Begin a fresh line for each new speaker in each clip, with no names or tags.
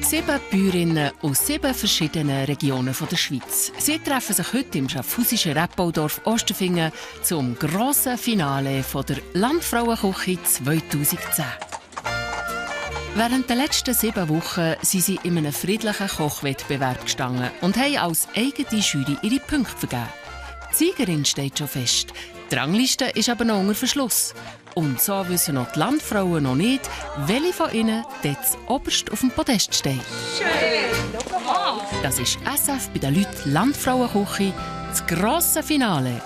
7 Bäuerinnen aus 7 verschiedenen Regionen der Schweiz. Sie treffen sich heute im schaffhausischen Rebbaudorf Osterfingen zum grossen Finale der Landfrauenküche 2010. Während der letzten 7 Wochen sind sie in einem friedlichen Kochwettbewerb gestanden und haben als eigene Jury ihre Punkte vergeben. Die Siegerin steht schon fest. Die Rangliste ist aber noch unter Verschluss. Und so wissen noch die Landfrauen noch nicht, welche von ihnen dort oberst auf dem Podest steht. Schön! Das ist SF bei den Leuten Landfrauenküche, das grosse Finale.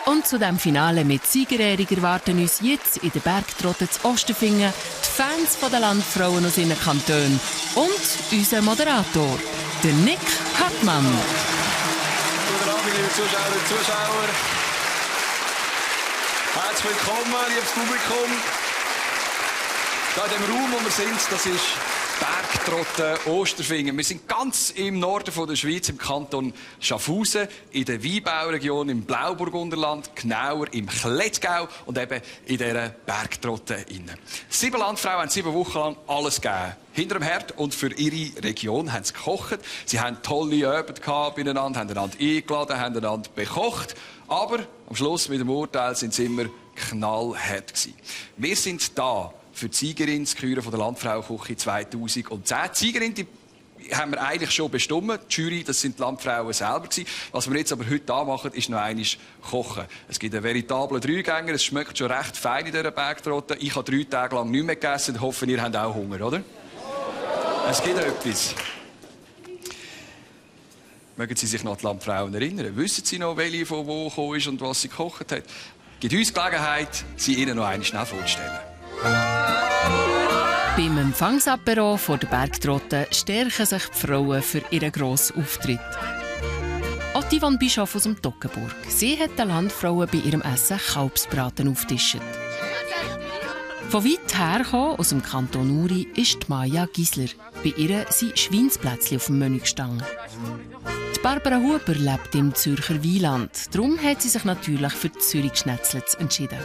Und zu diesem Finale mit Siegerehrung erwarten uns jetzt in der Bergtrotte zu Osterfingen die Fans der Landfrauen aus ihren Kantonen und unser Moderator, der Nick Hartmann.
Guten Abend, liebe Zuschauerinnen und Zuschauer. Herzlich willkommen, liebes Publikum. Hier in dem Raum, wo wir sind, das ist Bergtrotte Osterfingen. Wir sind ganz im Norden der Schweiz, im Kanton Schaffhausen, in der Weinbauregion im Blauburgunderland, genauer im Klettgau und eben in dieser Bergtrotte. 7 Landfrauen haben 7 Wochen lang alles gegeben. Hinter dem Herd und für ihre Region haben sie gekocht. Sie haben tolle Abende beieinander, haben einander eingeladen, haben einander bekocht. Aber am Schluss mit dem Urteil sind sie immer knallhart gewesen. Wir sind da für die Siegerin zu küren von der Landfrauenküche 2010. Die Siegerin, die haben wir eigentlich schon bestimmt. Die Jury, das sind die Landfrauen selber gewesen. Was wir jetzt aber heute da machen, ist noch einmal kochen. Es gibt einen veritablen Dreigänger. Es schmeckt schon recht fein in dieser Bergtrotte. Ich habe 3 Tage lang nichts mehr gegessen und hoffe, ihr habt auch Hunger, oder? Es gibt etwas. Mögen Sie sich noch an die Landfrauen erinnern? Wissen Sie noch, welche von wo gekommen ist und was sie gekocht hat? Gibt uns Gelegenheit, sie Ihnen noch einmal schnell vorzustellen.
Beim Empfangsapero vor der Bergtrotte stärken sich die Frauen für ihren grossen Auftritt. Auch Yvonne Bischof aus dem Toggenburg. Sie hat den Landfrauen bei ihrem Essen Kalbsbraten aufgetischt. Von weit her aus dem Kanton Uri ist die Maja Gisler. Bei ihr sind Schweinsplätzchen auf dem Menü gestanden. Die Barbara Huber lebt im Zürcher Wieland. Darum hat sie sich natürlich für die Zürich-Schnetzlets entschieden.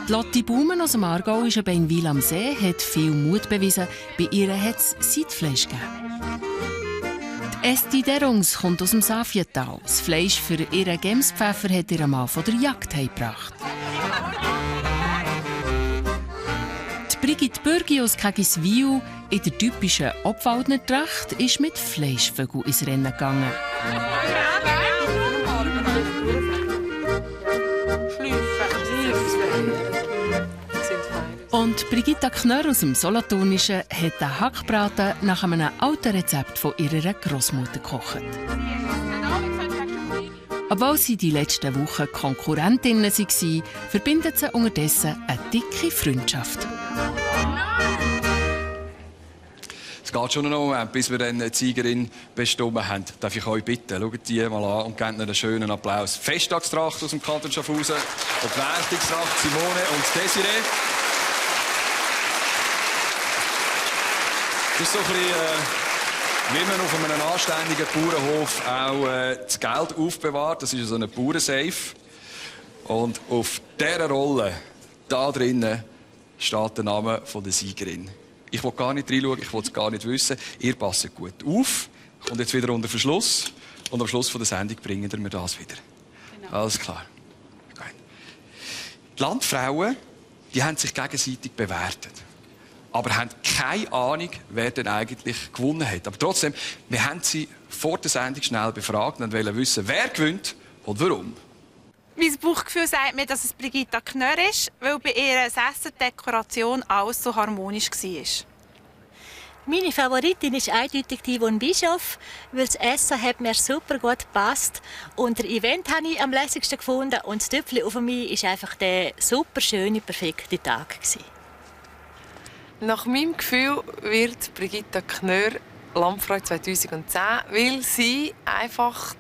Die Lotti Baumann aus dem Aargauischen Beinwil am See hat viel Mut bewiesen. Bei ihr hat es Seidfleisch gegeben. Die Esti Derungs kommt aus dem Safietal. Das Fleisch für ihren Gemspfeffer hat ihr Mann von der Jagd heimgebracht. Brigitte Bürgi aus Kägiswil in der typischen Obwaldner Tracht ist mit Fleischvögel ins Rennen gegangen. Und Brigitta Knörr aus dem Solothurnischen hat den Hackbraten nach einem alten Rezept von ihrer Großmutter gekocht. Obwohl sie die letzten Wochen Konkurrentinnen waren, verbindet sie unterdessen eine dicke Freundschaft.
Es geht schon noch einen Moment, bis wir dann die Siegerin bestimmt haben. Darf ich euch bitten, schaut die mal an und gebt ihnen einen schönen Applaus. Festtagstracht aus dem Kanton Schaffhausen und die Wertungstracht Simone und Desiree. Das ist so ein bisschen, wie man auf einem anständigen Bauernhof auch das Geld aufbewahrt. Das ist so ein Bauernsafe. Und auf dieser Rolle, da drinnen, steht der Name der Siegerin. Ich will gar nicht reinschauen, ich will es gar nicht wissen. Ihr passt gut auf. Und jetzt wieder unter Verschluss. Und am Schluss der Sendung bringen wir das wieder. Genau. Alles klar. Gut. Die Landfrauen, die haben sich gegenseitig bewertet. Aber haben keine Ahnung, wer denn eigentlich gewonnen hat. Aber trotzdem, wir haben sie vor der Sendung schnell befragt und wollten wissen, wer gewinnt und warum.
Mein Bauchgefühl sagt mir, dass es Brigitta Knörr ist, weil bei ihrer Essendekoration alles so harmonisch war.
Meine Favoritin ist eindeutig die Yvonne Bischof, weil das Essen hat mir super gut gepasst. Und das Event habe ich am lässigsten gefunden und das Tüpfchen auf mich war einfach der super schöne, perfekte Tag.
Nach meinem Gefühl wird Brigitta Knörr Landfrau 2010, weil sie einfach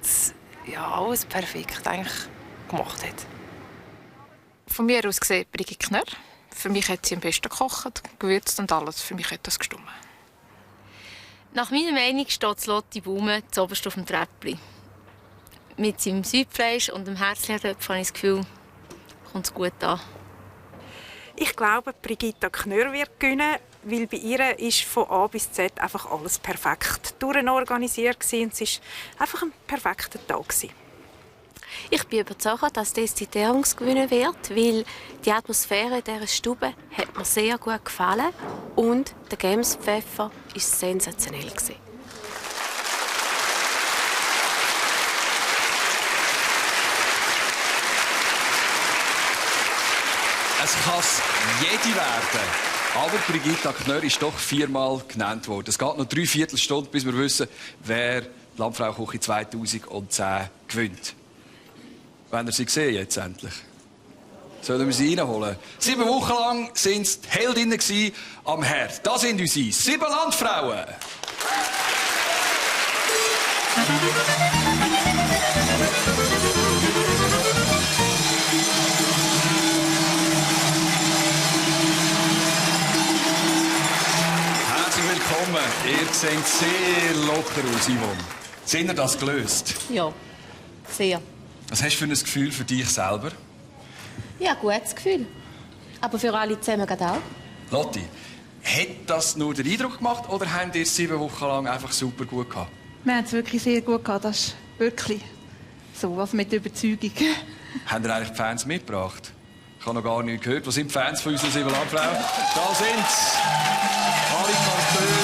alles perfekt eigentlich gemacht hat.
Von mir aus gesehen Brigitte Knörr. Für mich hat sie am besten gekocht, gewürzt und alles. Für mich hat das gestimmt.
Nach meiner Meinung steht Lotti Baumann zuoberst auf dem Treppli. Mit seinem Südfleisch und dem Herzlerdöpf habe ich das Gefühl, kommt es gut an.
Ich glaube, Brigitta Knörr wird gewinnen,
weil bei ihr ist von A bis Z einfach alles perfekt durchorganisiert und es war einfach ein perfekter Tag.
Ich bin überzeugt, dass das die Ehrungs gewinnen wird, weil die Atmosphäre in dieser Stube hat mir sehr gut gefallen und der Gemspfeffer war sensationell.
Es kann jede werden. Aber Brigitta Knörr ist doch 4-mal genannt worden. Es geht noch 3/4 Stunde, bis wir wissen, wer die Landfrau-Küche 2010 gewinnt. Wenn ihr sie gesehen jetzt endlich? Sollen wir sie reinholen? 7 Wochen lang waren sie die Heldinnen am Herd. Das sind unsere 7 Landfrauen. Herzlich willkommen. Ihr seht sehr locker aus, Yvonne. Sind ihr das gelöst?
Ja, sehr.
Was hast du für ein Gefühl für dich selber?
Ja, gutes Gefühl. Aber für alle zusammen geht auch.
Lotti, hat das nur den Eindruck gemacht oder haben ihr 7 Wochen lang einfach super gut gehabt?
Wir haben es wirklich sehr gut gehabt. Das ist wirklich so was mit Überzeugung.
Haben ihr eigentlich die Fans mitgebracht? Ich habe noch gar nichts gehört. Wo sind die Fans von unseren 7 Landfrauen? Da sind sie. Alle Kantone.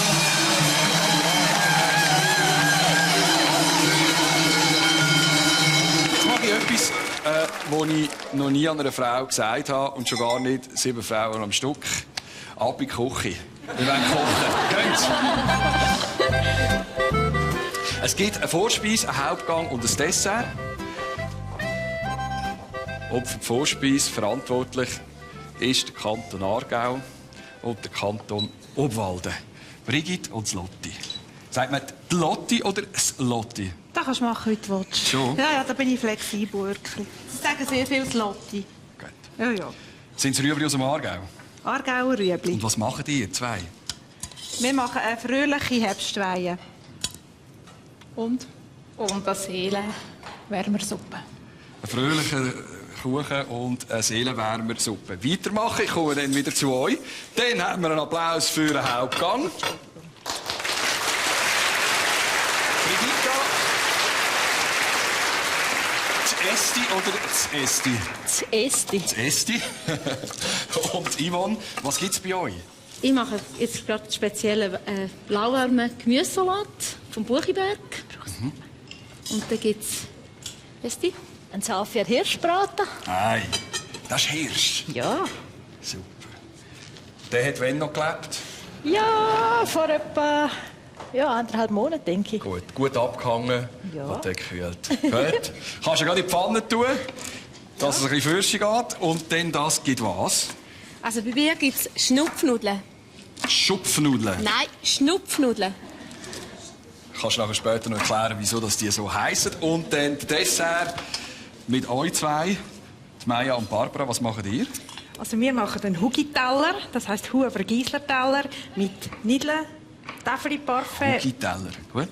Jetzt mache ich etwas, was ich noch nie an einer Frau gesagt habe und schon gar nicht 7 Frauen am Stück. Ab in die Küche. Wir wollen kochen. Geht. Es gibt eine Vorspeise, einen Hauptgang und ein Dessert. Und für die Vorspeise verantwortlich ist der Kanton Aargau und der Kanton Obwalden. Brigitte und Lotti. Sagt man die Lotti oder das Lotti?
Das kannst du machen, wie du willst.
Schon?
Ja, da bin ich flexibel, wirklich. Sie sagen sehr viel das Lotti.
Gut.
Ja, ja.
Sind es Rüebli aus dem Aargau?
Aargauer Rüebli.
Und was machen ihr zwei?
Wir machen eine fröhliche Herbstweihe. Und?
Und eine Seelenwärmersuppe.
Ein fröhlicher Kuchen und eine Seelenwärmersuppe. Weitermachen, ich komme dann wieder zu euch. Dann haben wir einen Applaus für den Hauptgang. Brigitta. Das Esti oder das Esti?
Das Esti.
Das Esti. Und Yvonne, was gibt es bei euch?
Ich mache jetzt gerade speziellen lauwarmen Gemüsesalat vom Buchiberg.
Mhm.
Und dann gibt es Esti.
Ein Safir Hirschbraten.
Nein, das ist Hirsch.
Ja.
Super. Der hat wann noch gelebt?
Ja, vor etwa 1,5 Monaten, denke ich.
Gut abgehangen
Ja.
und gekühlt. Gut. Kannst du gerade in die Pfanne tun, dass es ein bisschen Fürste geht. Und dann das gibt was?
Also bei mir gibt es Schnupfnudeln.
Schupfnudeln.
Nein, Schnupfnudeln.
Kannst du nachher später noch erklären, wieso das die so heissen. Und dann der Dessert mit euch zwei, die Maja und Barbara. Was macht ihr?
Also wir machen einen Hugi-Teller, das heisst Huber-Giesler-Teller mit Nideln, Täfeli-Parfait.
Hugi-Teller, gut.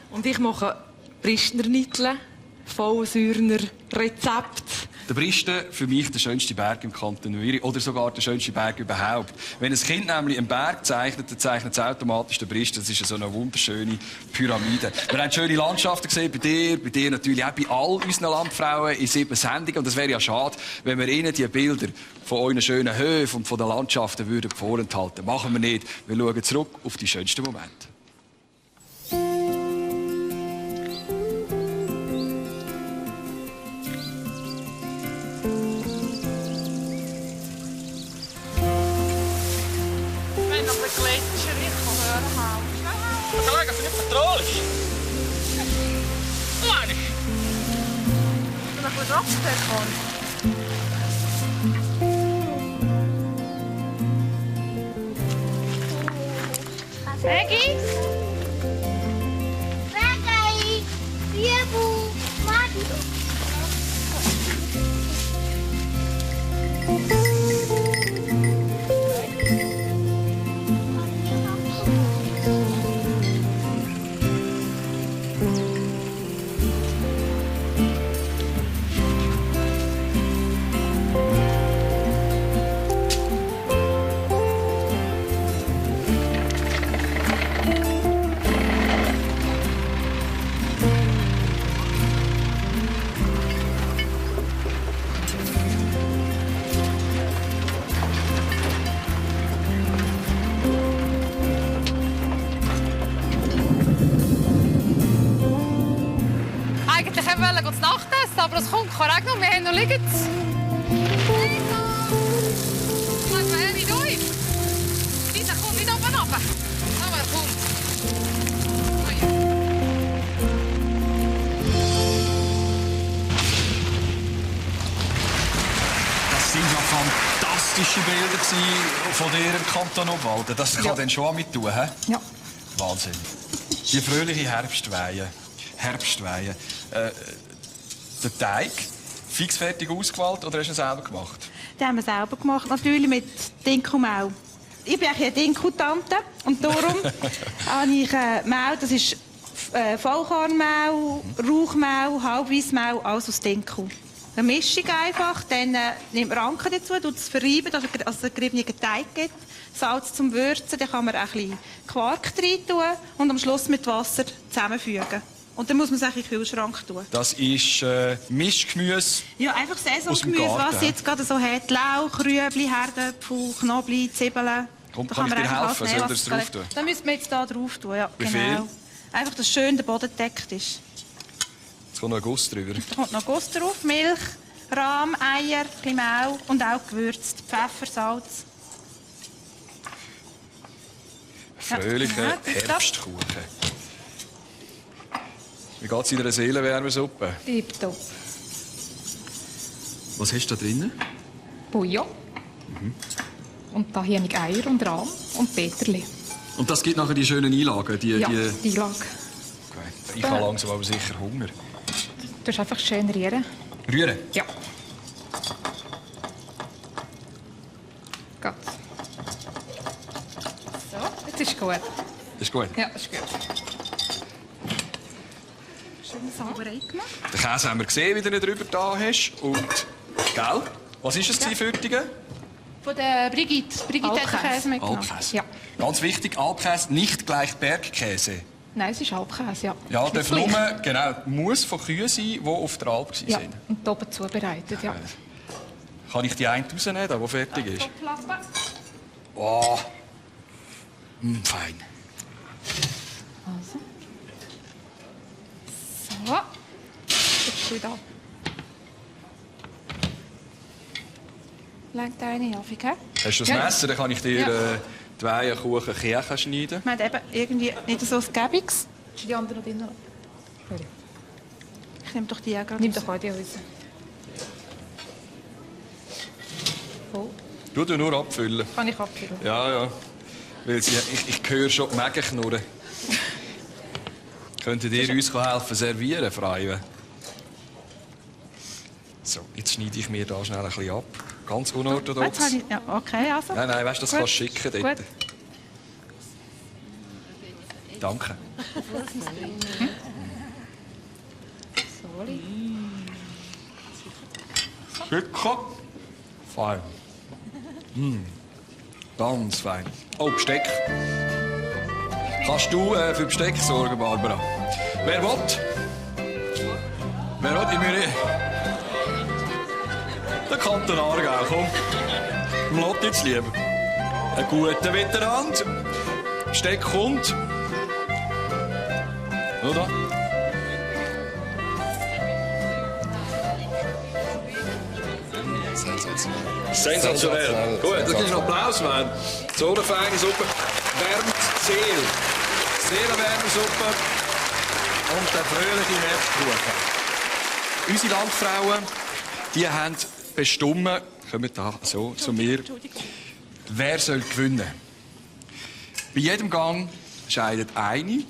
Und ich mache Bristner-Nittle, vollsäuerner Rezept.
Der Bristen, für mich der schönste Berg im Kanton Uri oder sogar der schönste Berg überhaupt. Wenn ein Kind nämlich einen Berg zeichnet, dann zeichnet es automatisch den Bristen. Das ist so eine wunderschöne Pyramide. Wir haben schöne Landschaften gesehen, bei dir natürlich auch, bei all unseren Landfrauen in 7 Sendungen. Und es wäre ja schade, wenn wir ihnen die Bilder von euren schönen Höfen und von den Landschaften würden vorenthalten. Machen wir nicht. Wir schauen zurück auf die schönsten Momente.
Kolega, als je niet vertrouwelijk. Weinig.
Ik ben nog wat opgezet gewoon.
Maggie? Maggie? Bierbuch, Maggie.
kann regnen, wir haben noch liegen. Sag mal, wie du bist. Lisa, komm nicht oben runter. Aber komm.
Das sind ja fantastische Bilder von dir im Kanton Obwalden. Das kann dann schon mit tun, hä?
Ja.
Wahnsinn. Die fröhliche Herbstweihe. Der Teig, fixfertig ausgewählt oder hast du ihn selber gemacht?
Den haben wir selber gemacht, natürlich mit Dinkelmehl. Ich bin eine Dinkeltante und darum habe ich Mehl, das ist Vollkornmehl, Rauchmehl, Halbweissmehl, alles aus Dinkel. Eine Mischung einfach, dann nimmt man Anker dazu, tut es verreiben, dass es einen geriebenen Teig gibt. Salz zum Würzen, dann kann man ein bisschen Quark rein tun und am Schluss mit Wasser zusammenfügen. Und dann muss man es in den Kühlschrank tun.
Das ist Mischgemüse.
Ja, einfach Saisongemüse, was es jetzt gerade so hat. Lauch, Rüebli, Herdöpfel, Knoblauch, Zwiebeln.
Komm, kann ich dir helfen? Soll ich das drauf tun?
Das müssen wir jetzt hier drauf tun, ja.
Wie viel?
Einfach, dass schön der Boden gedeckt ist.
Jetzt kommt noch ein Guss drüber.
Da kommt noch Guss drauf, Milch, Rahm, Eier, ein bisschen Mehl und auch gewürzt. Pfeffer, Salz.
Fröhlicher Herbstkuchen. Wie geht es in einer Seelenwärmesuppe?
Tipptopp.
Was hast du da drinnen?
Bouillon. Und da habe ich Eier und Rahm und Peterli.
Und das gibt nachher die schönen Einlagen? Die
Einlage.
Okay. Ich habe langsam aber sicher Hunger.
Du musst einfach schön rühren.
Rühren?
Ja. Gut. So, jetzt ist gut.
Ist gut?
Ja, ist gut.
Schön sauber eingemacht.
Den Käse haben wir gesehen, wie du ihn drüber da hast. Und, gell? Was ist es für Dinge?
Von der Brigitte. Brigitte hat den Käse mitgenommen.
Alpkäse.
Ja.
Ganz wichtig, Alpkäse nicht gleich Bergkäse.
Nein, es ist Alpkäse, ja.
Ja, darf nur, muss von Kühen sein, die auf der Alp waren.
Ja, und oben zubereitet, ja.
Kann ich die eine rausnehmen, die fertig ist? Oh. Fein.
Also. So. Jetzt du da.
Legt eine auf, gell?
Hast du das Messer? Dann kann ich dir die Weihenkuchen Kirchen schneiden.
Man hat eben irgendwie nicht so ein Gäbiges.
Ist die andere noch drin?
Ich nehme doch die auch gerade.
Nimm doch auch die raus. Voll.
Du nur abfüllen.
Kann ich abfüllen?
Ja. Weil ich höre schon die Mägen knurren. Könntet ihr uns helfen servieren, Freunde? So, jetzt schneide ich mir da schnell ein bisschen ab. Ganz unorthodox.
Ja, okay, also.
Nein, weißt du, das kannst du schicken dort. Danke.
Sorry.
Schicken. Fein. Ganz fein. Oh, Besteck. Kannst du für Besteck sorgen, Barbara? Wer will? Wer will? Ich mir der Kanton Aargau, komm. Dem Lotti jetzt lieber. Ein guter Veteran. Besteck kommt. Oder? Sensationell. Gut, das ist ein Applaus, Mann. So eine feine Suppe. Wärmt die Seele. Seelenwärmesuppe und der fröhliche Herbstkuchen. Unsere Landfrauen, die haben bestimmt, kommen da so zu mir, wer soll gewinnen. Bei jedem Gang scheidet eine,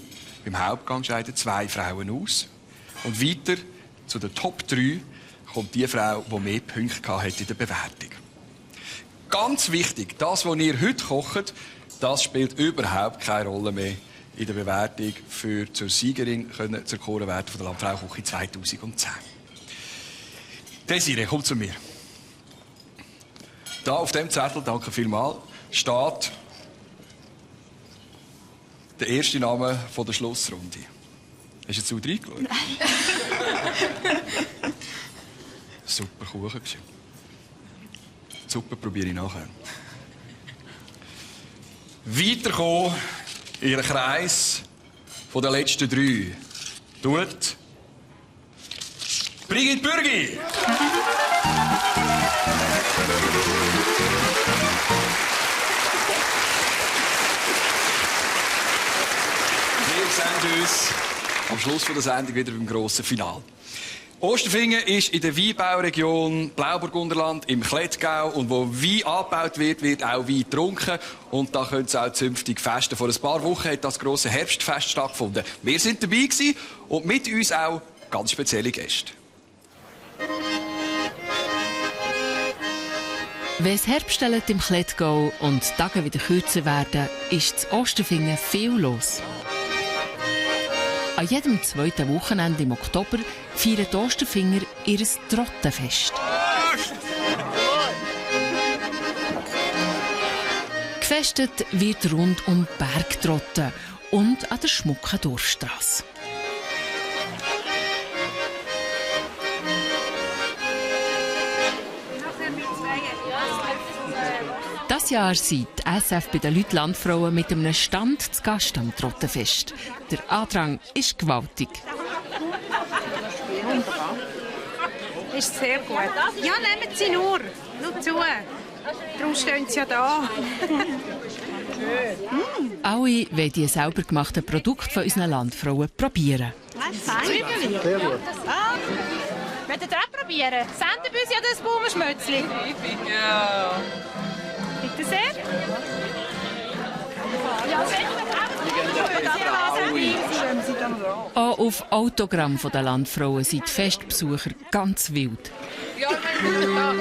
beim Hauptgang scheiden 2 Frauen aus. Und weiter zu den Top 3 kommt die Frau, die mehr Punkte hatte in der Bewertung. Ganz wichtig, das, was ihr heute kocht, das spielt überhaupt keine Rolle mehr in der Bewertung für zur Siegerin zur Korenwerte von der Landfrauküche 2010. Desiree, komm zu mir. Da auf dem Zettel, danke vielmals, steht der erste Name von der Schlussrunde. Hast du jetzt gut reingeschaut? Nein. Super Kuchen. Super, probiere ich nachher. Weiterkommen in Ihren Kreis von den letzten 3. Tut Brigitte Bürgi. Wir sehen uns am Schluss der Sendung wieder beim grossen Finale. Osterfingen ist in der Weinbauregion Blauburgunderland im Klettgau. Und wo Wein angebaut wird, wird auch Wein getrunken. Und da können Sie auch zünftig festen. Vor ein paar Wochen hat das grosse Herbstfest stattgefunden. Wir sind dabei gewesen und mit uns auch ganz spezielle Gäste.
Wenn es Herbst im Klettgau und die Tage wieder kürzer werden, ist in Osterfingen viel los. An jedem zweiten Wochenende im Oktober feiern die Osterfinger ihr Trottenfest. Gefestet wird rund um die Bergtrotten und an der schmucken Dorfstrasse. Dieses Jahr sind die SF bei den Leuten Landfrauen mit einem Stand zu Gast am Trottenfest. Der Andrang ist gewaltig.
Ist sehr gut. Ja, nehmen Sie nur zu. Darum stehen Sie ja da.
Alle wollen die selber gemachten Produkte von unseren Landfrauen probieren.
Zwiebeln.
Sehr gut.
Wollt ihr auch probieren? Senden wir uns ja das Baumenschmötzli.
Ja.
Bitte sehr. Ja,
Auch auf Autogramm der Landfrauen sind die Festbesucher ganz wild.
Ja, da.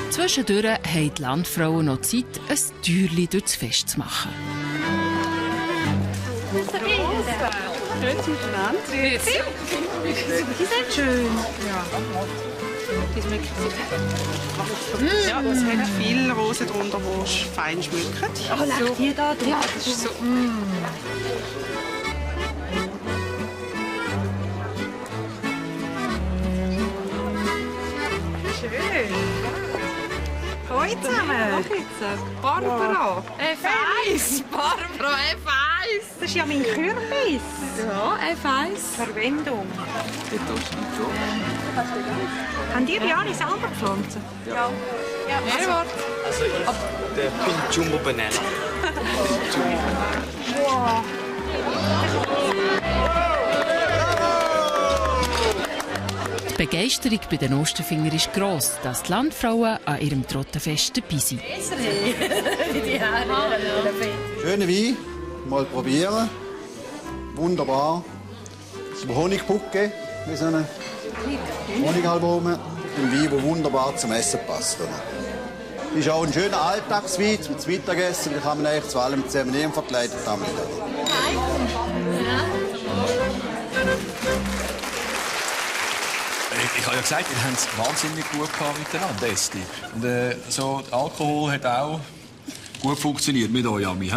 Zwischendurch haben die Landfrauen noch Zeit, ein Türchen durchs Fest zu machen.
Schön miteinander. Die sind schön. Ja.
Ja, es hat viele Rosen drunter, die fein schmücken.
Oh, leg die da drin.
Ja, das ist so.
Schön. Hallo zusammen. Barbara.
F1. Barbara, F1.
Das ist ja mein Kürbis.
Ja, F1.
Verwendung. Habt ihr ja nicht selber gepflanzt?
Ja. Ja.
Der Pink Jumbo Banana.
Wow.
Die Begeisterung bei den Osterfingern ist gross, dass die Landfrauen an ihrem Trottenfest dabei sind.
Schöner Wein, mal probieren. Wunderbar. Es ist Honigpucke, wie so eine Honigalbum. Ein Wein, der wunderbar zum Essen passt. Oder? Ist auch ein schöner Alltagswein zum Mittagessen. Da kann man eigentlich zu allem zusammen nehmen, verkleidet damit.
Ich habe ja gesagt, wir haben es wahnsinnig gut miteinander, Esti. Und so, der Alkohol hat auch gut funktioniert mit euch, Ami.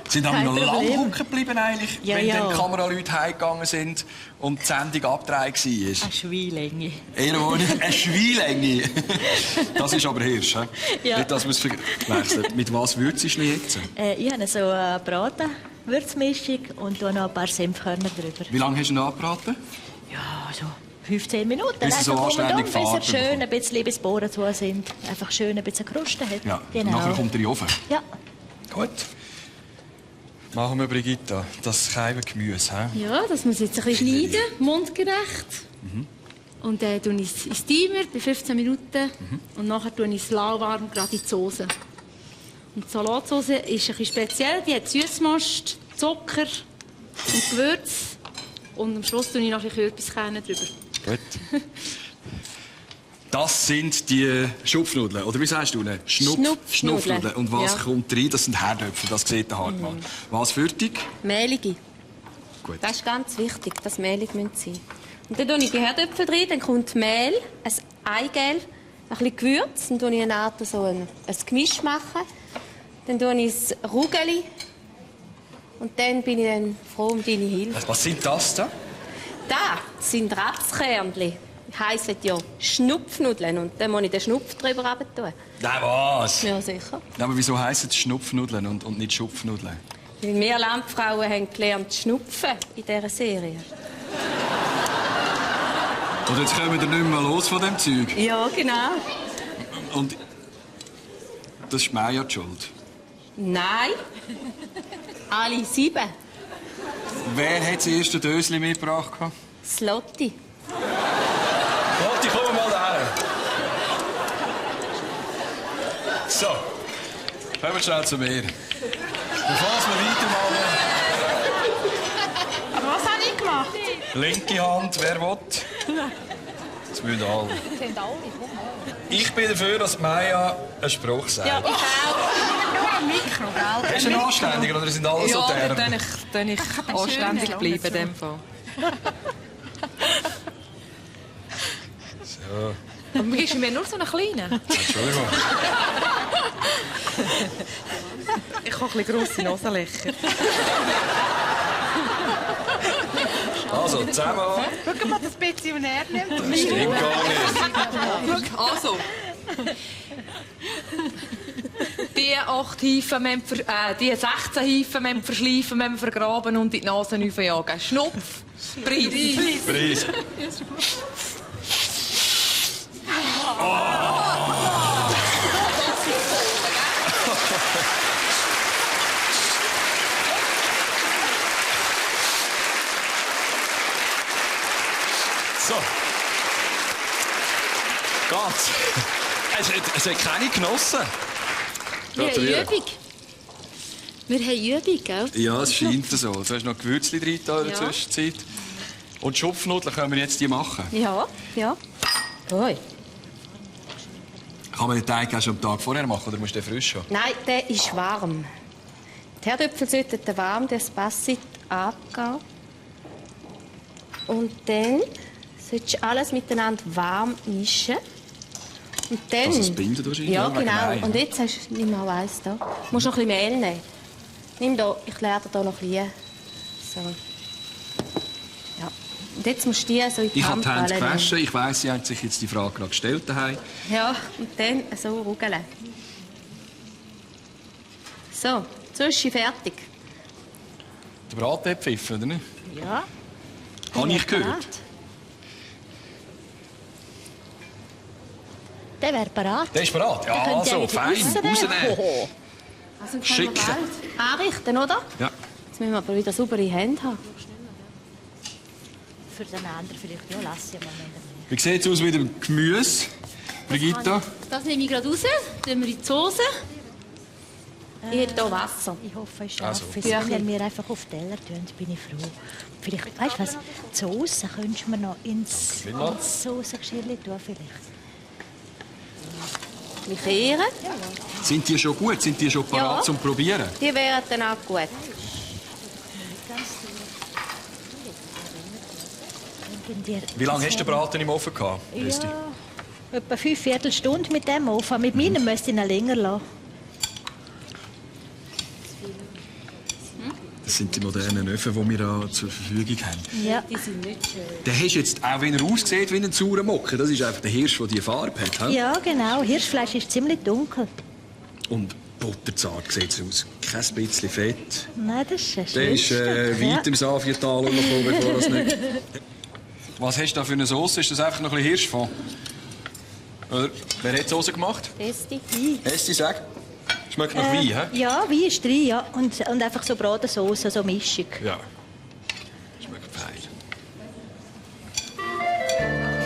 Sind aber noch lange hocken geblieben, eigentlich,
Ja,
wenn
ja.
dann die Kameraleute heimgegangen sind und die Sendung abgedreht war?
Eine Schweinlänge.
Eine Schweinlänge. Das ist aber Hirsch. He?
Ja.
Nicht, dass man es verwechselt. Mit was würzt du jetzt?
Ich habe so eine Braten-Würzmischung und noch ein paar Senfkörner drüber.
Wie lange hast du ihn angebraten?
Ja, so 15 Minuten.
Bis er so
Einfach
anständig
bis er
Farbe
schön ein bisschen bis die Bohren zu sind. Einfach schön ein bisschen Kruste hat.
Ja,
Genau.
nachher kommt er in den Ofen.
Ja.
Gut. Machen wir, Brigitta, das kleine Gemüse. He?
Ja, das muss ich jetzt ein bisschen schneiden, mundgerecht. Und dann tue ich es ins Steamer bei 15 Minuten. Und nachher tue ich es lauwarm gerade in die Soße. Und die Salatsauce ist ein bisschen speziell. Die hat Süßmast, Zucker und Gewürz. Und am Schluss tue ich noch ein bisschen Kürbiskerne drüber.
Gut. Das sind die Schupfnudeln. Oder wie sagst du? Schnupfnudeln. Und was kommt rein? Das sind Herdöpfel, das sieht der Hartmann. Was für dich?
Mehlige.
Gut.
Das ist ganz wichtig, dass mehlig sein müssen. Und dann tue ich die Herdöpfel rein, dann kommt Mehl, ein Eigelb, ein bisschen Gewürz, dann tue ich eine Art so ein Gemisch machen. Dann tue ich das Rugeli. Und dann bin ich dann froh um deine Hilfe.
Was sind das da?
Das sind Rapskernchen. heissen ja Schnupfnudeln. Und dann muss ich den Schnupf drüber runter tun.
Nein, was?
Ja, sicher.
Ja, aber wieso heissen es Schnupfnudeln und nicht Schupfnudeln?
Weil wir Landfrauen haben gelernt zu schnupfen in dieser Serie.
Und jetzt kommen wir nicht mehr los von dem Zeug.
Ja, genau.
Und das ist Maya die Schuld.
Nein. Alle 7.
Wer hat das erste Dösli mitgebracht?
Das Lotti.
Lotti, komm mal her. So, kommen wir schnell zu mir. Bevor wir weitermachen.
Aber was habe ich gemacht?
Linke Hand, wer will? Das müssen alle. Ich bin dafür, dass Maya einen Spruch sagt.
Ja, ich auch. Nur ein Mikro, gell?
Bist du ein Anständiger oder sind alle so derb?
Ja, dann ich anständig bleiben in dem Fall.
So.
Aber gibst du mir nur so einen kleinen?
Entschuldigung.
Ich habe ein bisschen grosse Nasenlöcher.
Also, zusammen.
Schau mal, das Pensionär nimmt.
Das stimmt gar nicht.
Also. Die 8 Hefen, die 16 Hefen müssen wir verschleifen, müssen wir vergraben und in die Nase jagen. Schnupf, Preis.
Preis. So. Geht's? Es hat keine Genossen.
Wir haben Übung. Wir haben Übung, gell?
Ja, es scheint so. Du hast noch Gewürzchen drin in der Zwischenzeit. Und Schupfnudeln können wir jetzt die machen.
Ja, ja. Ui.
Kann man den Teig auch schon am Tag vorher machen oder musst du den frisch haben?
Nein, der ist warm. Die Herdöpfel sollten warm, das Bassit abgehen. Und dann solltest du alles miteinander warm mischen. Und dann...
Dass es bindet wahrscheinlich?
Ja,
wegen
genau.
Ei.
Und jetzt hast du, nimm mal eins da. Du musst noch ein bisschen Mehl nehmen. Nimm da, ich leere dir da noch ein bisschen. So. Ja. Und jetzt musst du die so in die
Ich habe die Hände
Handballen
gewaschen. Ich weiss, Sie haben sich jetzt die Frage noch gestellt daheim.
nehmen. Ja, und dann so rugeln. So, Sushi fertig.
Der Braten hat pfiffen, oder nicht?
Ja.
Habe ich gehört.
Der wäre bereit.
Der ist bereit. Ja, also, fein. Rausnehmen.
Also,
Schick.
Anrichten, oder?
Ja.
Jetzt müssen wir aber wieder saubere Hände haben.
Für den anderen vielleicht, ja, lass sie mal.
Wie sieht es aus mit dem Gemüse, Brigitta?
Das nehme ich gerade raus, tun wir in die Soße.
Ich hätte hier Wasser.
Ich hoffe, es ist
Also.
scharf. Wenn wir einfach auf den Teller tun, bin ich froh. Vielleicht, weißt du was, die Soße könntest du mir noch ins Soßengeschirr tun vielleicht.
Wir kehren.
Sind die schon gut? Sind die schon parat
Ja.
zum Probieren?
Die wären dann auch gut.
Wie lange hast du den Braten im Ofen gehabt? Christi?
Ja, etwa 5 Stunden mit dem Ofen. Mit meinem müsste ich ihn länger lassen.
Das sind die modernen Öfen, die wir da zur Verfügung haben.
Ja.
Die sind nicht schön.
Der hast jetzt, auch wenn er aussieht wie ein saurer Mocken, das ist einfach der Hirsch, der diese Farbe hat. He?
Ja, genau. Hirschfleisch ist ziemlich dunkel.
Und butterzart sieht es aus. Kein bisschen Fett.
Nein, das ist ein
Der ist
Schönstück,
weit im Saviertal rumgekommen, bevor das nicht... Was hast du da für eine Sauce? Ist das einfach noch ein bisschen Hirschfond? Oder wer hat die Sauce gemacht?
Esti.
Esti, sag. Schmeckt nach Wein, hä?
Ja, Wein ist drin, ja. Und einfach so Bratensauce, so Mischung.
Ja. Schmeckt fein.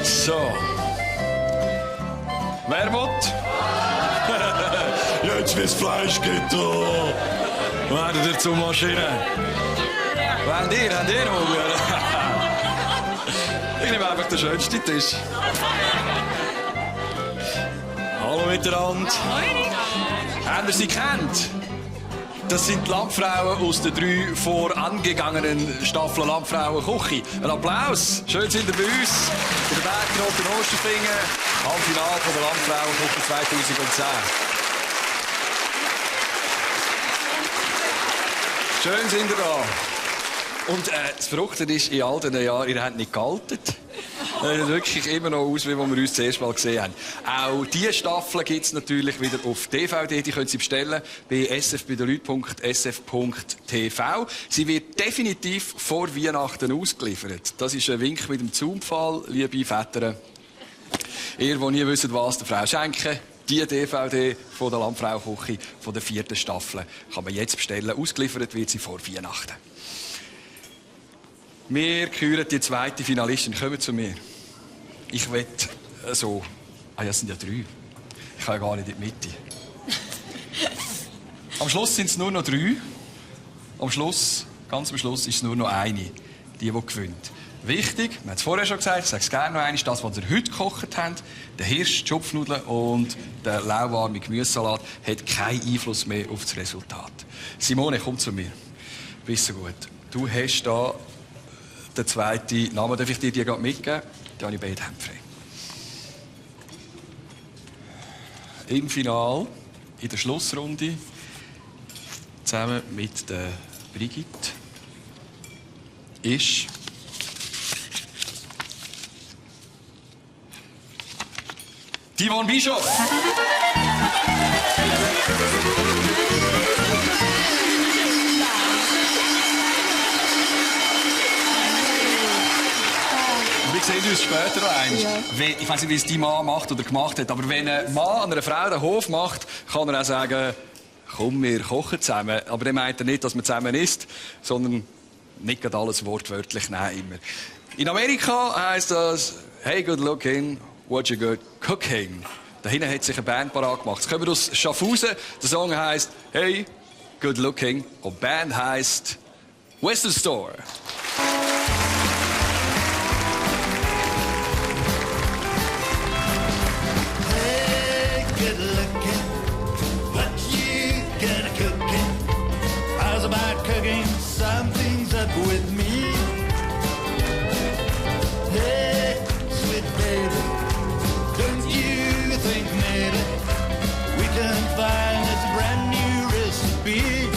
So. Wer will? Jetzt wie's Fleisch gibt, oh. Werdet ihr zur Maschine? Habt ihr Hunger? Ich nehme einfach den schönsten Tisch. Hallo miteinander. Habt ihr sie kennt? Das sind die Landfrauen aus den 3 vorangegangenen Staffeln Landfrauen Küche. Ein Applaus. Schön sind ihr bei uns. Bei der Bergknoten Osterfingen. Halbfinale von der Landfrauen Küche 2010. Schön sind ihr da. Und das Verrückte ist, in all diesen Jahren, ihr habt nicht gehalten. Sieht wirklich immer noch aus, wie wir uns das erste Mal gesehen haben. Auch diese Staffel gibt es natürlich wieder auf DVD. Die können Sie bestellen bei sfbeidenleuten.sf.tv. Sie wird definitiv vor Weihnachten ausgeliefert. Das ist ein Wink mit dem Zaunpfahl, liebe Väter. Ihr, die nie wisst, was der Frau schenken. Die DVD von der Landfrau-Küche von der 4. Staffel kann man jetzt bestellen. Ausgeliefert wird sie vor Weihnachten. Wir küren die zweite Finalistin. Kommen zu mir. Ich will so... Ah ja, es sind ja 3. Ich kann ja gar nicht in die Mitte. Am Schluss sind es nur noch 3. Ganz am Schluss ist es nur noch eine, die gewinnt. Wichtig, wir haben es vorher schon gesagt, ich sage es gerne noch einmal, das, was ihr heute gekocht habt, der Hirsch, die Schupfnudeln und der lauwarme Gemüsesalat, hat keinen Einfluss mehr auf das Resultat. Simone, komm zu mir. Bist so gut. Du hast da den zweiten Namen. Darf ich dir die gerade mitgeben? Da habe ich beide Hände frei. Im Finale, in der Schlussrunde, zusammen mit der Brigitte, ist die Yvonne Bischof. Wir sehen uns später noch einmal. Ja. Ich weiß nicht, wie es dein Mann macht oder gemacht hat, aber wenn ein Mann einer Frau den Hof macht, kann er auch sagen, komm, wir kochen zusammen. Aber dann meint er nicht, dass man zusammen isst, sondern nicht gerade alles wortwörtlich nehmen immer. In Amerika heisst das, hey, good looking, what you good cooking. Da hinten hat sich eine Band parat gemacht. Jetzt kommen wir aus Schaffhausen. Der Song heisst, hey, good looking. Und die Band heisst Western Store.
About cooking some things up with me. Hey, sweet baby, don't you think maybe we can find this brand new recipe?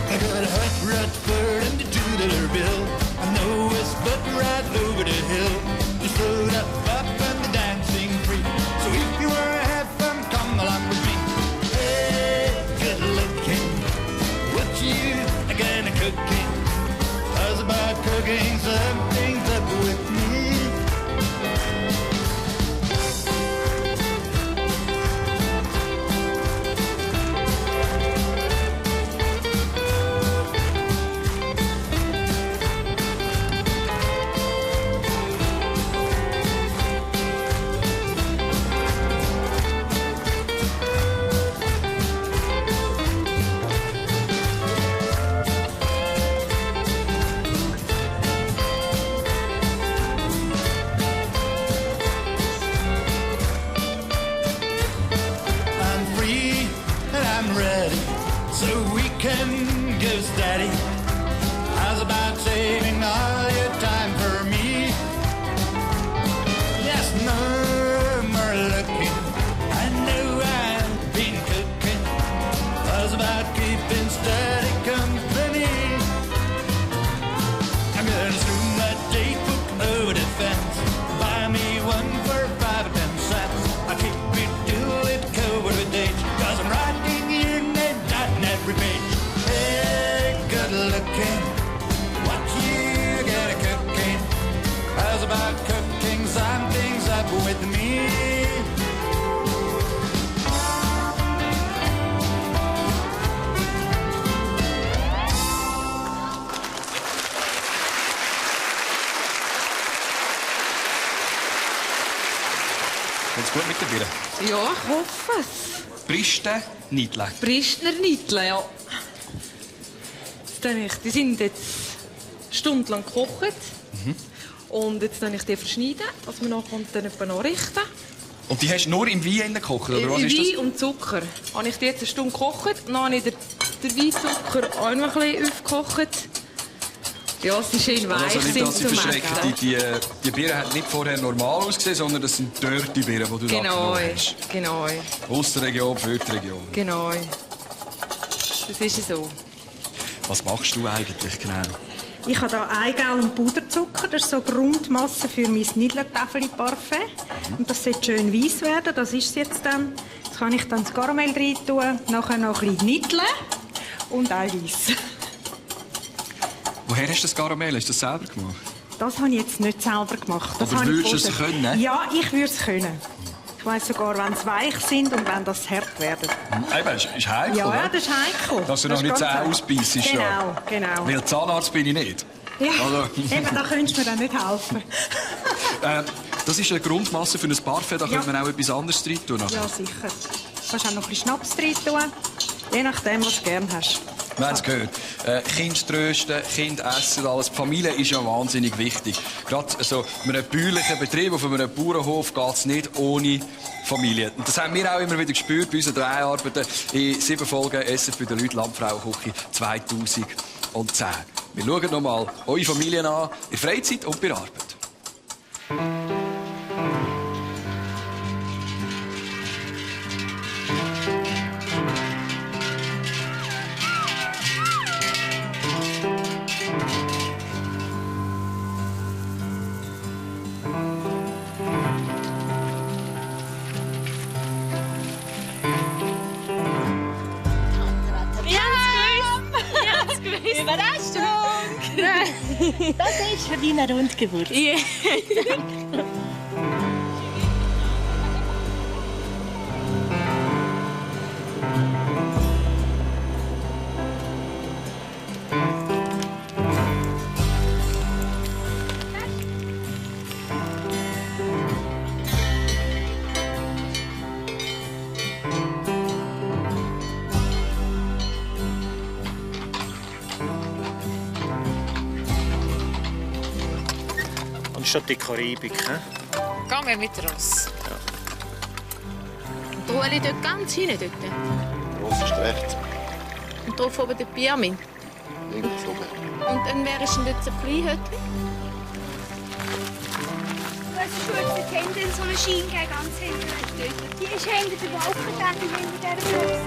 I got a hot Rutherford and the $2 bill. I know it's but right over the hill. Just load up and the dancing free. So if you wanna have fun, come along with me. Hey, good looking. You again cooking. How's about cooking some things up with me? Daddy, how's about saving all your time for me? Yes, no more looking. I know I've been cooking. How's about keeping steady company? I'm gonna swing my daybook over the fence. Buy me one for 5 or 10 cents. I keep it till it covered with dates. 'Cause I'm writing your name down every page. Looking, what you got cooking? How's about cooking some things up with me?
Geht's gut mit der Birne?
Ja, ich hoffe es.
Bristen, Niedle.
Bristner Niedle, ja. Die sind jetzt stundenlang gekocht. Und jetzt ich die verschneiden, dass man nachher dann anrichten.
Und die hast du nur im Wein gekocht, oder was ist das?
Wein und Zucker. Habe ich die jetzt eine Stunde gekocht, dann habe ich den Weinzucker auch noch ein bisschen aufgekocht. Ja, sie schön weich
also nicht,
sind
dass sie
zum
verschrecken. Die Birnen haben nicht vorher normal ausgesehen, sondern das sind dirty Birnen, die du da genommen hast.
Genau.
Aus der Region, für die Region.
Genau. Das ist so.
Was machst du eigentlich genau?
Ich habe hier Eigelb und Puderzucker. Das ist so Grundmasse für mein Nidler-Täfeli-Parfait. Und das sollte schön weiss werden. Das ist es jetzt dann. Jetzt kann ich dann das Karamell rein tun, nachher noch ein bisschen Nidle und Eiweiß.
Woher hast du das Karamell? Hast du das selber gemacht?
Das habe ich jetzt nicht selber gemacht. Das
Aber
habe ich
würdest du es
gefunden.
können?
Ja, ich würde es können. Ich weiss sogar, wenn sie weich sind und wenn das hart werden.
Eben, das ist heikel,
Ja,
oder?
das ist heikel.
Dass du
Das
noch nicht
ist ganz
Zähne
heikel.
ausbeissest. Ja.
Genau.
Weil Zahnarzt bin ich nicht.
Ja,
Also-
eben, da könntest du mir dann nicht helfen.
Das ist eine Grundmasse für ein Parfait, da
Ja.
könnte man auch etwas anderes drin tun.
Ja, sicher. Du kannst auch noch ein bisschen Schnaps rein tun. Je nachdem, was du gerne hast.
Wir haben es gehört. Kind trösten, Kind essen, alles. Die Familie ist ja wahnsinnig wichtig. Gerade so in einem bäuerlichen Betrieb, auf einem Bauernhof, geht es nicht ohne Familie. Und das haben wir auch immer wieder gespürt bei unseren 3 Arbeiten in 7 Folgen «Essen für die Leute, Landfrauenküche» 2010. Wir schauen noch mal eure Familien an, in Freizeit und bei Arbeit.
Überraschung! Das ist für deine Rundgeburt. Ja.
Anstatt die Karibik, hä?
Gehen wir mit Ross.
Und Ueli dort ganz hinten dort.
Los ist rechts.
Und hier oben der Piamin.
Links oben.
Und dann wärst du dort ein Kleinhütte.
Du hast eine schwarze Tente in so einer Schiene ganz hinten. Die ist hinter der Wolkendecke, hinter dieser Box.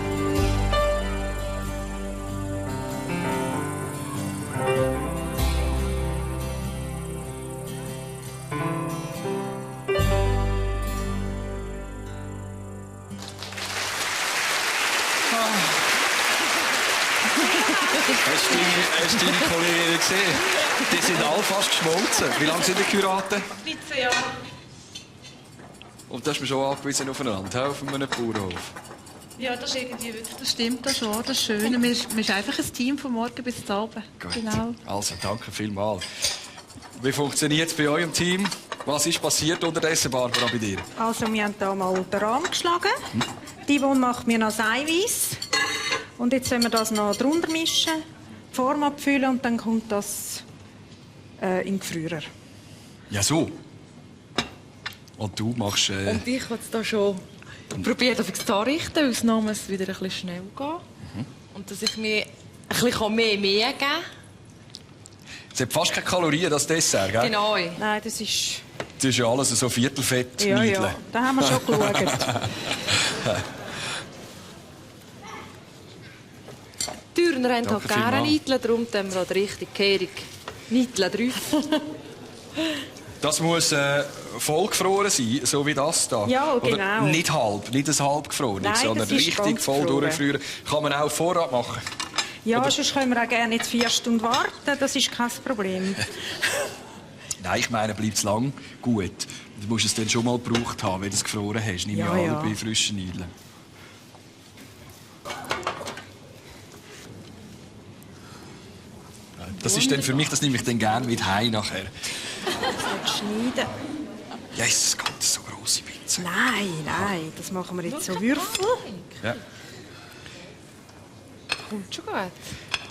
Hast du deine Kolleginnen gesehen? Die sind alle fast geschmolzen. Wie lange sind die geheiratet?
13 Jahre.
Und da ist man schon angewiesen aufeinander, auf einem Bauernhof.
Ja, das ist irgendwie wirklich, das stimmt das schon. Das ist schön. Man ist einfach ein Team von morgen bis zum Abend.
Gut.
Genau.
Also, danke vielmals. Wie funktioniert es bei eurem Team? Was ist passiert unterdessen, Barbara, bei dir?
Also, wir haben hier mal den Rahmen geschlagen. Die Yvonne macht mir noch das Eiweiß. Und jetzt wollen wir das noch drunter mischen, die Form abfüllen und dann kommt das in den Gefrierer.
Ja, so. Und du machst...
Und ich habe es da schon probiert, auf das anrichten, weil es namens wieder ein bisschen schnell geht. Und dass ich mir ein bisschen mehr geben kann.
Es hat fast keine Kalorien, das Dessert, gell?
Genau.
Nein, das ist...
Das ist ja alles so Viertelfett.
Ja, ja, da haben wir schon geschaut.
Die Türner haben halt
Danke
gerne
vielmals.
Nidle, darum tun wir auch die richtige Kehrung Nidle drauf.
Das muss vollgefroren sein, so wie das da.
Ja,
Oder
genau.
nicht halb, nicht ein halb gefroren,
Nein,
sondern
das ist
richtig
ganz
voll
gefroren.
durchfrieren. Kann man auch auf Vorrat machen.
Ja,
Oder-
sonst können wir auch gerne jetzt 4 Stunden warten, das ist kein Problem.
Nein, ich meine, bleibt es lang gut. Du musst es dann schon mal gebraucht haben, wenn du es gefroren hast. Nimm
Ja,
ja,
ja.
bei frischen Nudeln. Das ist dann für mich, das nehme ich dann gerne mit heim nachher.
Das schneiden.
Ja, ist das ganz so grosse Pizza.
Nein, das machen wir jetzt so Würfel.
Ja.
Kommt schon gut.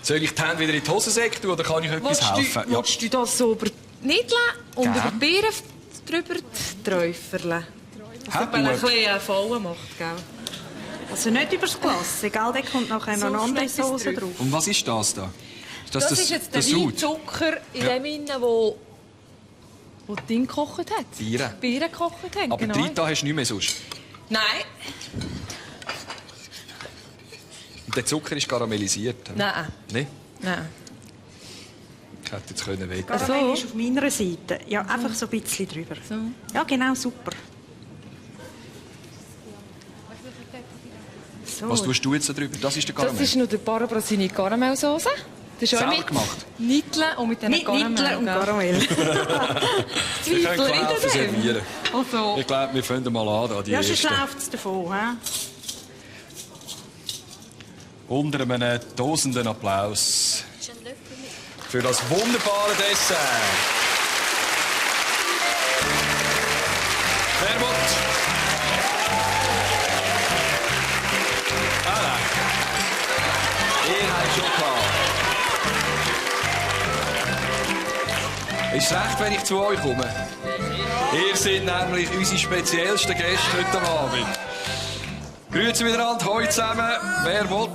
Soll ich die Hände wieder in die Hosensäcke tun oder kann ich etwas helfen?
Willst du das so über die Nidle und
Gern.
über die Beeren drüber die Träuferle? Dass
Hä,
man ein
gut.
bisschen Fallen macht, gell?
Also nicht übers Glas, egal, da kommt nachher noch eine andere Soße drauf.
Und was ist das da? Ist
Das ist jetzt der
Sud?
Weinzucker in
Ja.
dem innen, wo die Ding gekocht hat.
Bieren.
Die Bieren gekocht haben,
Aber
genau.
die Rita hast du nicht mehr sonst.
Nein,
Und der Zucker ist karamellisiert.
nein.
Nein?
Nein.
Ich hätte jetzt können weg.
Karamell ist auf meiner Seite. Ja, einfach so ein bisschen drüber. So. Ja, genau, super. So.
Was tust du jetzt da drüber? Das ist der Karamell?
Das ist noch der Barbara seine Karamellsoße. Das ist auch mit
gemacht?
Nitteln und mit diesen Karamell.
Nitteln und Karamell.
Wir können Klaufen servieren.
Also.
Ich glaube, wir fangen mal an. Da, die
Ja, sonst
ersten.
läuft es davon. He?
Unter einem tosenden Applaus für das wunderbare Dessert. Wer will? Nein. Ihr habt schon gehabt. Ist es recht, wenn ich zu euch komme? Ihr seid nämlich unsere speziellsten Gäste heute Abend. Grüezi miteinander, heute zusammen. Wer will?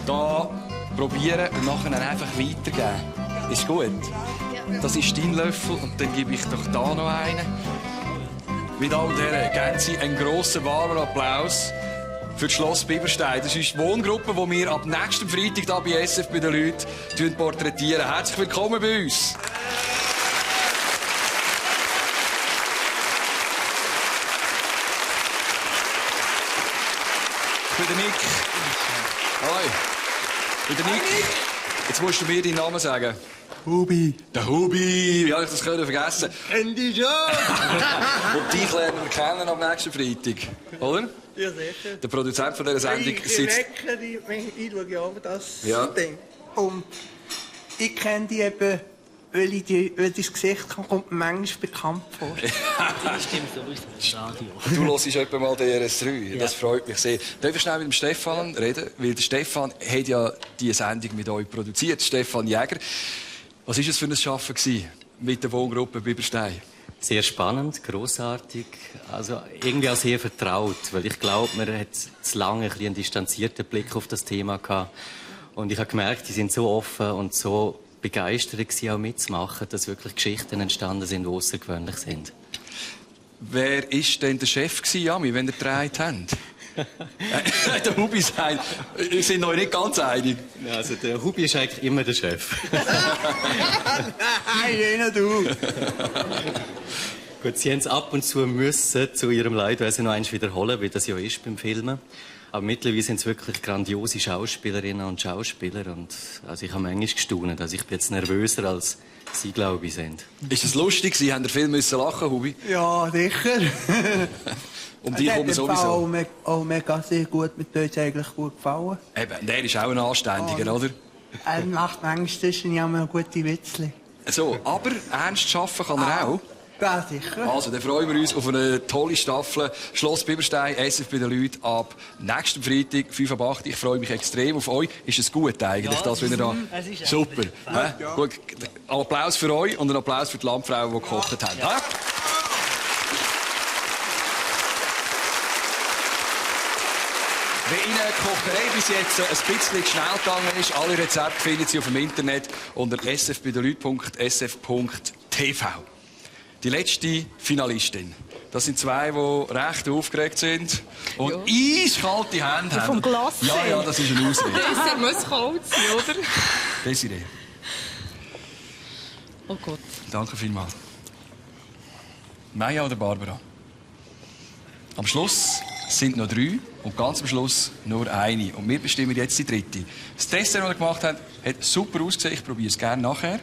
Da probieren und nachher einfach weitergeben. Ist gut? Das ist dein Löffel und dann gebe ich doch da noch einen. Mit all deren geben Sie einen grossen, warmen Applaus für das Schloss Biberstein. Das ist die Wohngruppe, die wir ab nächsten Freitag hier bei SF bei den Leuten porträtieren. Herzlich willkommen bei uns. Für den Nick. Hoi. Für den Nick. Jetzt musst du mir deinen Namen sagen. Hubi. Der Hubi. Wie habe ich das vergessen?
Kenn dich schon.
Und dich lernen wir kennen am nächsten Freitag. Oder?
Ja, sicher.
Der Produzent von dieser Sendung
Ich
sitzt...
ich schaue ja aber das
Ja.
Ding. Und ich kenne die eben, weil dein Gesicht kommt mir manchmal bekannt vor.
Das stimmt sowieso, das Radio.
Du hörst etwa mal DRS3.
Ja.
Das freut mich sehr. Darf ich schnell mit dem Stefan reden? Weil der Stefan hat ja diese Sendung mit euch produziert. Stefan Jäger. Was war es für ein Arbeiten gewesen mit der Wohngruppe Biberstein?
Sehr spannend, grossartig, also irgendwie auch sehr vertraut, weil ich glaube, man hat zu lange einen distanzierten Blick auf das Thema gehabt. Und ich habe gemerkt, die sind so offen und so begeistert gewesen, auch mitzumachen, dass wirklich Geschichten entstanden sind, die außergewöhnlich sind.
Wer war denn der Chef gewesen, Jami, wenn ihr gedreht habt? Der Hubi sagt, wir sind noch nicht ganz einig.
Ja, also der Hubi ist eigentlich immer der Chef.
Nein, nicht du.
Gut, sie haben es ab und zu müssen, zu ihrem Leidwesen noch einmal wiederholen, wie das ja ist beim Filmen. Aber mittlerweile sind es wirklich grandiose Schauspielerinnen und Schauspieler. Und, also ich habe manchmal gestaunt. Also ich bin jetzt nervöser, als sie, glaube ich, sind.
Ist das lustig? Sie haben viel müssen lachen, Hubi?
Ja, sicher.
Um dich kommen sowieso.
Auch mega sehr gut, mit uns eigentlich gut gefallen.
Eben, der ist auch ein Anständiger, oder?
Er macht manchmal zwischen ja mal gute Witzli.
So, aber ernst arbeiten kann er auch.
Ja, sicher.
Also, dann freuen wir uns auf eine tolle Staffel Schloss Biberstein, SF bei den Leuten, ab nächsten Freitag, 5 ab 8. Ich freue mich extrem auf euch. Ist es gut eigentlich, das, wenn ihr da... Super. Ja. Gut, Applaus für euch und ein Applaus für die Landfrauen, die gekocht haben. Ja. Wenn Ihnen die Kocherei bis jetzt ein bisschen schnell gegangen ist, alle Rezepte finden Sie auf dem Internet unter sfbeidenleuten.sf.tv. Die letzte Finalistin. Das sind zwei, die recht aufgeregt sind und eiskalte Hände haben.
Vom Glas.
Ja, das ist eine Ausrede.
Das muss kalt sein, oder?
Desiree.
Oh Gott.
Danke vielmals. Maja oder Barbara? Am Schluss sind noch 3 und ganz am Schluss nur eine. Und wir bestimmen jetzt die dritte. Das Dessert, das wir gemacht haben, hat super ausgesehen. Ich probiere es gerne nachher.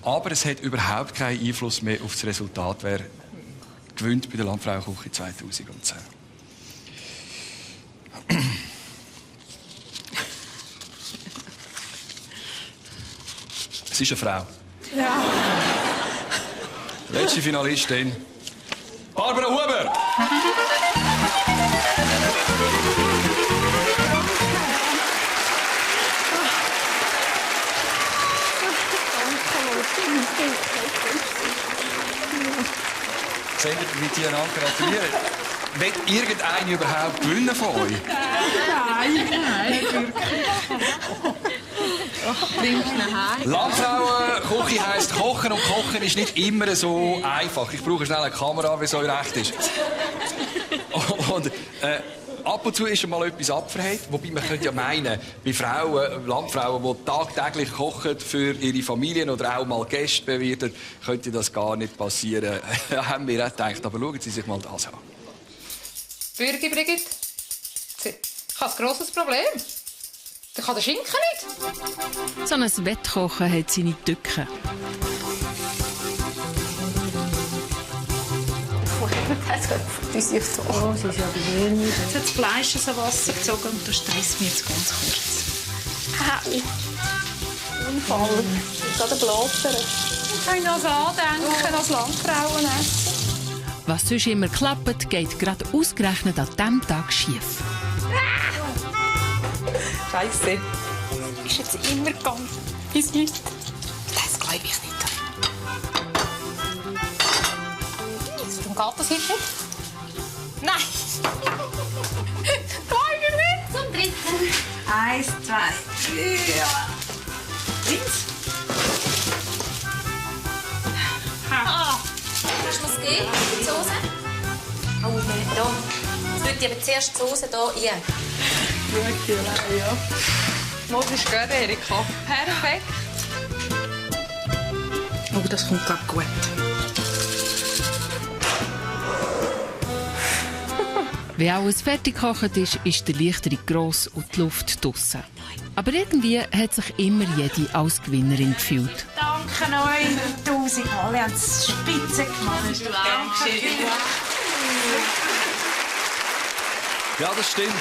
Aber es hat überhaupt keinen Einfluss mehr auf das Resultat, wer gewinnt bei der Landfrauenküche 2010. Es ist eine Frau.
Ja.
Letzte Finalistin. Barbara Huber! Seht ihr, wie die einander gratulieren? Wird irgendeine überhaupt gewinnen von euch?
Nein.
Landfrauenküche heisst Kochen und Kochen ist nicht immer so einfach. Ich brauche schnell eine Kamera, wie es euch recht ist. Und ab und zu ist mal etwas abverhängt. Wobei man könnte ja meinen, bei Frauen, Landfrauen, die tagtäglich kochen für ihre Familien oder auch mal Gäste bewirten, könnte das gar nicht passieren. Haben wir auch gedacht. Aber schauen Sie sich mal das an.
Brigitte, ich habe ein grosses Problem. Ich kann den Schinken nicht.
So ein Wettkochen hat seine Tücken.
Das ist so.
Oh, sie ist ja gewöhnt. Jetzt hat das Fleisch aus dem Wasser gezogen und du streichst mir jetzt ganz kurz.
Unfall. Gerade blättern.
Ich kann noch so andenken, als Landfrauen essen.
Was sonst immer klappt, geht gerade ausgerechnet an diesem Tag schief.
Scheiße. Ist jetzt immer ganz bis heute. Das glaube ich nicht. Warum geht das heute nicht? Nein! Glaube ich nicht!
Zum Dritten.
1, 2, 3. Eins.
Ah! Kannst du mir das geben? Die Soße? Oh, nein, da. Jetzt würde ich aber zuerst die Soße hier rein.
Gut, ja. Das ist gut, Erika. Perfekt.
Oh, das kommt gerade gut.
Wenn alles fertig gekocht ist, ist die Erleichterung gross und die Luft draussen. Aber irgendwie hat sich immer jede als Gewinnerin gefühlt.
Danke euch, 1000 Mal. Ihr habt es spitze gemacht. Danke.
Ja, das stimmt.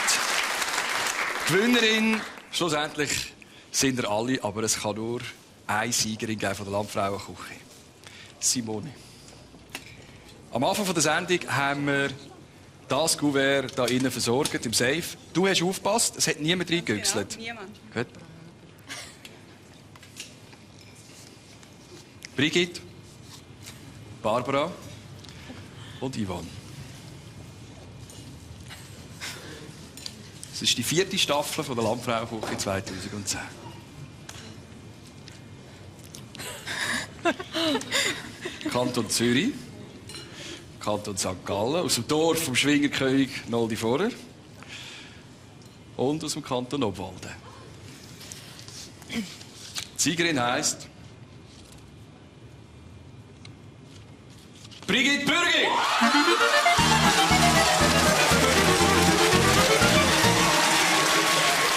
Die Gewinnerin, schlussendlich sind wir alle, aber es kann nur eine Siegerin geben von der Landfrauenküche. Simone. Am Anfang der Sendung haben wir das Kuvert hier innen versorgt, im Safe. Du hast aufgepasst, es hat niemand reingehüchselt.
Ja, niemand.
Gut. Brigitte, Barbara und Yvonne. Es ist die 4. Staffel von der Landfrauenküche 2010. Kanton Zürich. Kanton St. Gallen, aus dem Dorf vom Schwingerkönig Noldi Vorer und aus dem Kanton Obwalden. Die Siegerin heisst Brigitte Bürgi!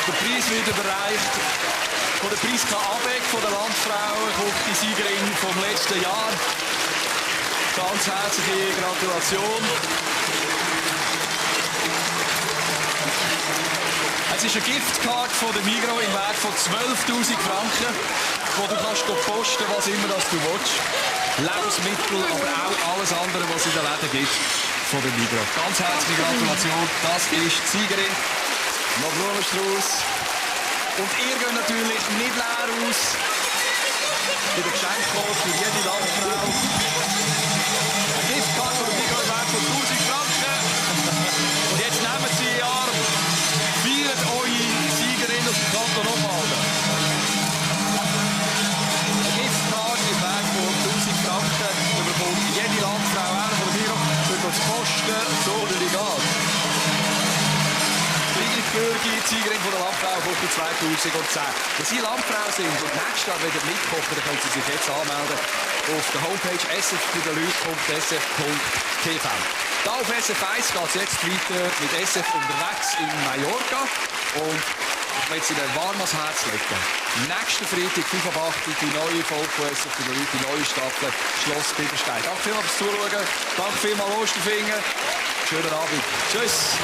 Der Preis wird überreicht von der Priska Abeck von der Landfrauenküche-Siegerin vom letzten Jahr. Ganz herzliche Gratulation. Es ist eine Giftcard von der Migros im Wert von 12'000 Franken, wo du kannst posten, was immer das du willst. Lebensmittel, aber auch alles andere, was es in den Läden gibt, von der Migros. Ganz herzliche Gratulation. Das ist die Siegerin. Noch Blumenstrauß. Und ihr geht natürlich nicht leer aus. Bei der Geschenkcode für jede Landfrau. Ein Giftcard von der Migros wert von 1000 Franken. Und jetzt nehmen Sie in den Arm. Feiert eure Siegerin aus dem Kanton Obwalden. Ein Giftcard im Wert von 1000 Franken. Da bekommt jede Landfrau einer von der Migros für das Kosten so oder egal. Brigitte Bürgi, Siegerin von der Landfrauenküche 2010. Wenn Sie Landfrau sind und nächstes Jahr wieder mitkochen, dann können Sie sich jetzt anmelden auf der Homepage sfbüdeleuch.sf.tv. Da auf SF1 geht es jetzt weiter mit SF unterwegs in Mallorca. Und ich will Ihnen warm ans Herz legen. Nächsten Freitag, 5 ab 8, die neue Folge von SF Büdeleuch, die neue Staffel Schloss Biberstein. Danke vielmals fürs Zuschauen. Danke vielmals Osterfinger. Schönen Abend. Tschüss.